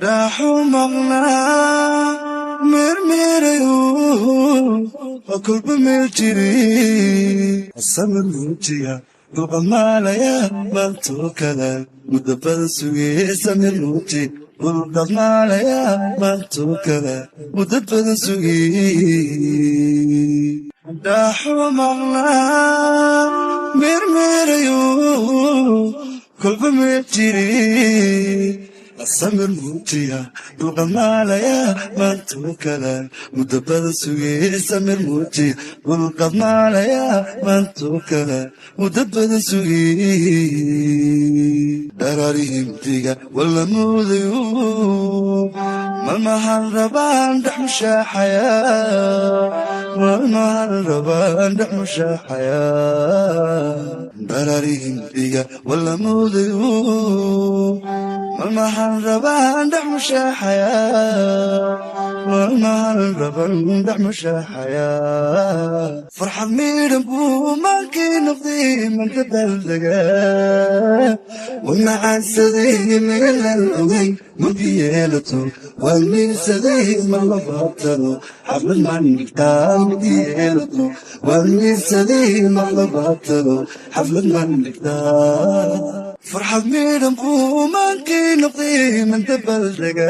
Raaxu maqnaa, meermeerayo oo kolba meel jiri. Samir muujiya, dulqamaalaya, maantoo kale muddo badan sugee. Samir muuji, dulqamaalaya, maantoo kale muddo badan sugee. Raaxu maqnaa, meermeerayo, kolba meel jiri. Samir muujiya, dulqamaalaya, maantoo kale muddo badan sugee. Samir muujiya, dulqamaalaya, maantoo kale muddo badan sugee. Dharaarihimtiga wala moodayo, malmahan rabaan dhex mushaaxaya, malmahan rabaan dhex mushaaxaya. Dharaarihimtiga wala moodayo, malmahan rabaan dhex mushaaxaya, malmahan raban dhex mushaaxaya. Farxad miidhan buu maankii noqday, manta daaldega wamacaansaday, meelaan ogay mulki yeelato. Waan miirsaday, ma labaatano xaflad mandhigtaa. Mulki yeelato, waan miirsaday, ma labaatano xaflad mandhigtaa. Farxad miidhan buu maankii noqday, manta baldega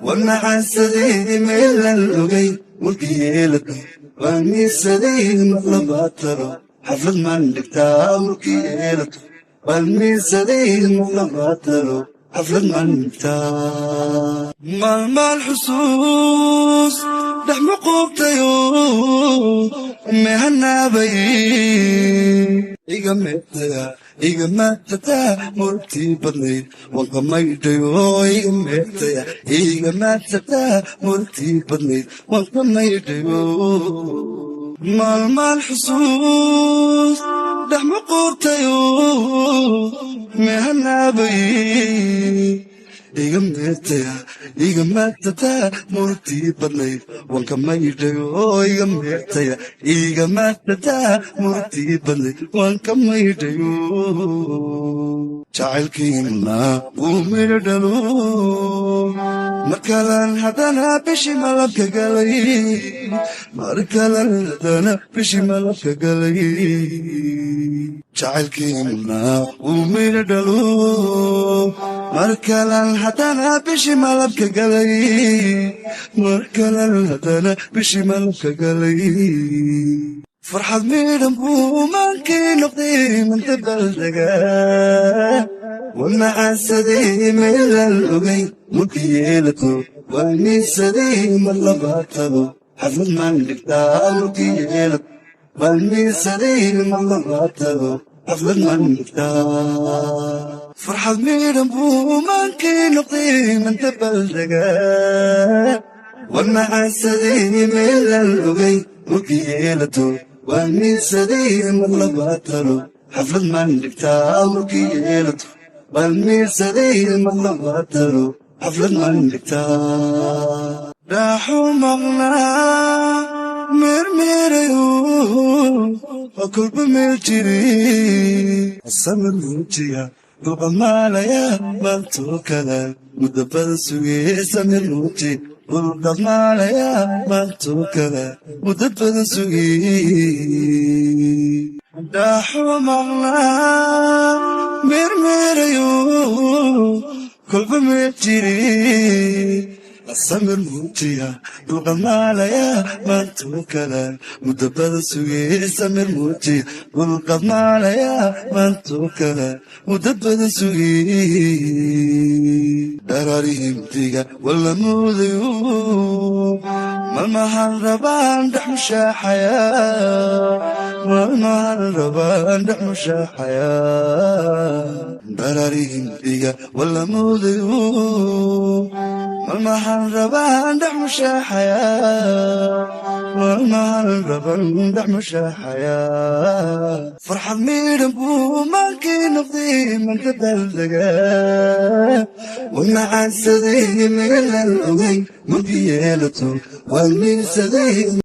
wamacaansaday, meelaan ogay mulki yeelato. Waan miirsaday, ma labaatano xaflad mandhigtaa. Mulki yeelato, waan miirsaday, ma labaatano xaflad mandhigtaa. Maalmaal xusuus dhex muquubtayo, mehanaabay iga meertaya, iga maatataa murugtii badnayd wanka maydhayo. Iga meertaya, iga maatataa murugtii badnayd wanka maydhayo. Maalmaal xusuus dhex muquurtayo, mehanaabay iga meertaya, iga maatataa murugtii badnayd wanka maydhayo. Iga meertaya, iga maatataa murugtii badnayd wanka maydhayo. Jacaylkiina wuu midho dhalo, markalan haddana bishi malabka galay, markalan haddana bishi malabka galay. Jacaylkiina wuu midho dhalo, markalan haddana bishi malabka galay, markalan haddana bishi malabka galay. Farxad miidhan buu maankii noqday, manta baldega wamacaansaday, meelaan ogay mulki yeelato. Waan miirsaday, mar labaatado xaflad maan dhigtaa. Mulki yeelato, waan miirsaday, mar labaatado xaflad maan dhigtaa. Farxad miidhan buu maankii noqday, manta baldega wamacaansaday, meelaan ogay mulki yeelato. Waan miirsaday, mar labaatado xaflad maan dhigtaa. Mulki yeelato, waan miirsaday, mar labaatado xaflad maan dhigtaa. Raaxu maqnaa, meermeerayo oo kolba meel jiri. Samir muujiya, dulqamaalaya, maantoo kale muddo badan sugee. Samir muuji, dulqamaalaya, maantoo kale muddo badan sugee. Raaxu maqnaa, meermeerayo, kolba meel jiri. Samir muujiya, dulqamaalaya, maantoo kale muddo badan sugee. Samir muujiya, dulqamaalaya, maantoo kale muddo badan sugee. Dharaarihimtiga wala moodayo, malmahan rabaan dhex mushaaxaya, malmahan rabaan dhex mushaaxaya. Dharaarihimtiga wala moodayo, malmahan rabaan dhex mushaaxaya, malmahan raban dhex mushaaxaya. Farxad miidhan buu maankii noqday, manta baldega wamacaansaday, meelaan ogay mulki yeelato. Waan miirsaday.